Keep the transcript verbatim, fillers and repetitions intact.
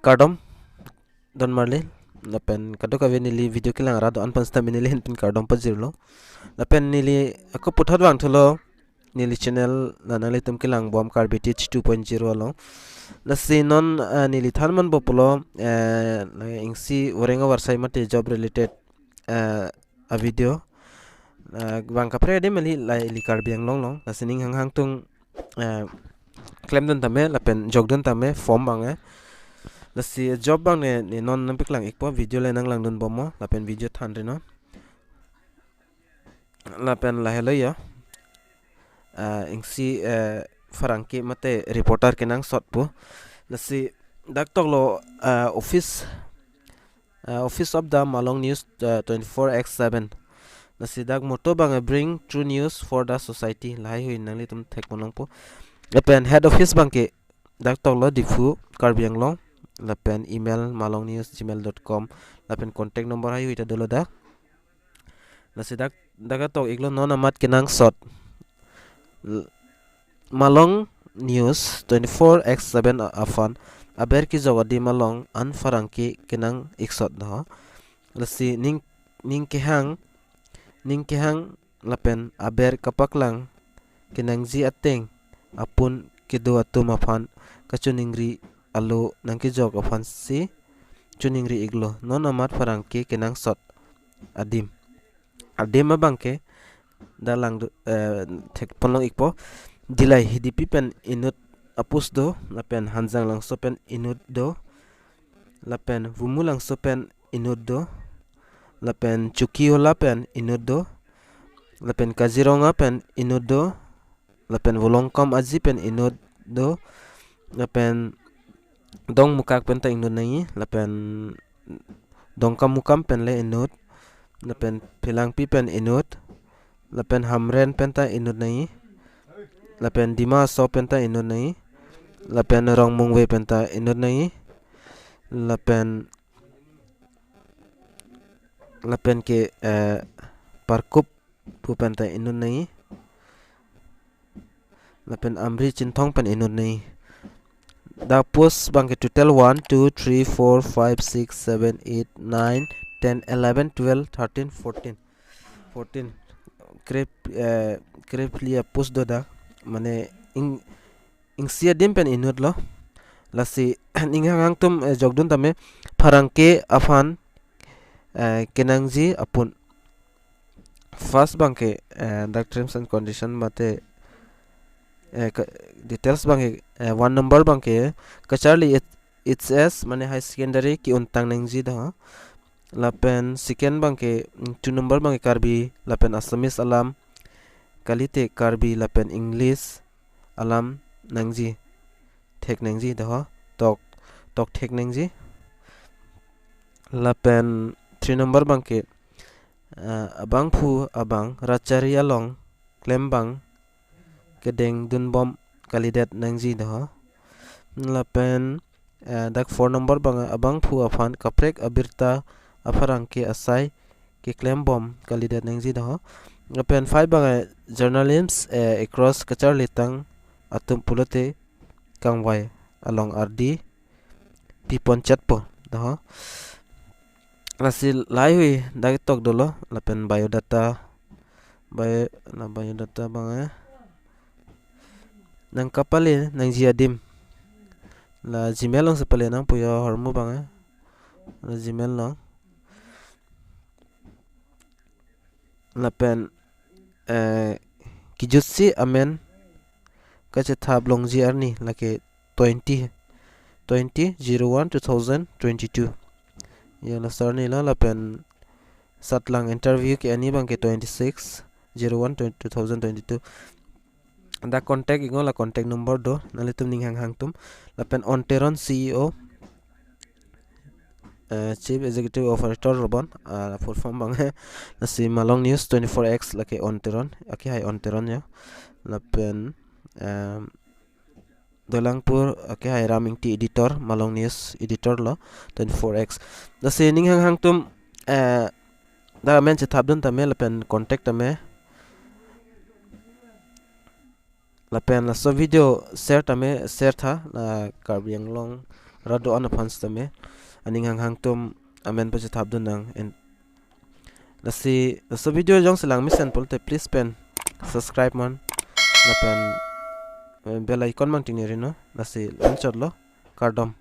kardom don marli, lapen kadokave neli video kelang arat do-an aphan sitame neli ahin pen kardom pajirlo. Lapen neli ako puthot vangthulo, neli channel la nanglitum kelang bom Karbi Teach two point zero along. Lasi non, eh, neli than manpo pulo, eh, la isi voreng avarsai mate job related, eh, a video. Eh, bang kaprek adim kali la ili Karbi Anglong along. Lasi ning hanghang atum, eh, klemdun tame lapen jokdun tame form abang, eh. Lasi job abang ne, ne non nangpeklang ikpo, video le nanglangdun bomlo lapen video thanri non. Lapen lahelo ya. Ah, isi, eh, pherangke mate reporter kenangsot pu. Lasi dak toklo, ah, office, ah, Office of the Malong News, ah, twenty-four x seven. Lasi dak motto abang, eh, bring true news for the society. Lahai hui nanglitum thekpon longpo. Lapen head office abang ke dak toklo Diphu, Karbi Anglong. Lapen email malongnews gmail dot com. Lapen contact number hai hui ta dolo dak. Lasi dak, dak tok iklo non amat kenangsot. L-, Malong News twenty-four x seven a-, aphan aber kejok adim along an pherangke kenang iksot do. Lasi ning, ning kehang, ning kehang lapen aber kapaklang kenangji ateng apun kedo atum aphan kachiningri alo nangkejok aphansi chiningri iklo. Non amat pherangke kenangsot adim. Adim abang ke dak lang du-, eh, thekpon long ikpo. Dillai Hidipi pen inut apus do, lapen Hanjanglangso pen inut do, lapen Vumulangso pen inut do, lapen Chokihola pen inut do, lapen Kaziranga pen inut do, lapen Volongkom Aji pen inut do, lapen Dongmukak pen ta inut nangji, lapen Dongkamukam pen le inut, lapen Phelangpi pen inut, lapen Hamren pen ta inut nangji, lapen Dima Hasao pen ta inut nangji, lapen Rongmongve pen ta inut nangji, lapen, lapen ke, eh, Parkup pu pen ta inut nangji. Lapen Amri Chinthong pen inut nangji. Dak post abang ke total one, two, three, four, five, six, seven, eight, nine, ten, eleven, twelve, thirteen, fourteen. Fourteen. Krep, eh, krep phli apost do dak. Mane ing, isi adim pen inut lo. Lasi ning hanghang atum, eh, jokdun tame pherangke aphan, eh, kenangji apun. First abang ke, eh, dak terms and condition mate, eh, ke, details abang ke, eh, one number abang ke kacharli H-, H S mane high secondary ke-untang nangji do. Lapen second abang ke, mm, two number abang ke Karbi lapen Assamese alam, kalite Karbi lapen English alam nangji, thek nangji do, tok, tok thek nangji. Lapen three number abang ke, eh, abangphu abang rat chari along klembang kedengdunbom kalidet nangji do. Lapen, eh, dak four number abang abangphu aphan kaprek abirta apherangke asai keklembom kalidet nangji do. Lapen five abang, eh, journalism, eh, across kacharlitang atum pulote kangvai along ardi piponchetpo do. Lasi lahai hui dak tok dolo lapen biodata, bio, la biodata abang, eh, nangkapale nangji adim. La Gmail alongsi pale nangpo yo ahormu abang, eh. La Gmail along. Lapen, eh, kejutsi amen kachethap longji arni lake twenty, twenty zero one two thousand twenty-two. Ya, la sir ni la, lapen satlang interview ke-ani abang ke twenty-six zero one two thousand twenty-two. Dak contact iknon, la contact number do, nanglitum ning hanghang atum. Lapen On Teron C E O, eh, Chief Executive Officer Robon, ah, full form abang he. Lasi Malong News twenty-four X lake On Teron, akehai On Teron ya. Lapen, em, Dolangpur, akehai Ram Ingti editor, Malong News editor lo, twenty-four X. Lasi ning hanghang atum, eh, dak amen chethapdun tame lapen contact tame. Lapen laso video share tame, share tha, la Karbi Anglong rat do-an aphan sitame aning hanghang atum amen pachethap dun nang. And lasi laso video jongsi lang mesen pulote please pen subscribe non, lapen, eh, bell icon mang tingri non. Lasi la-anchotlo, kardom.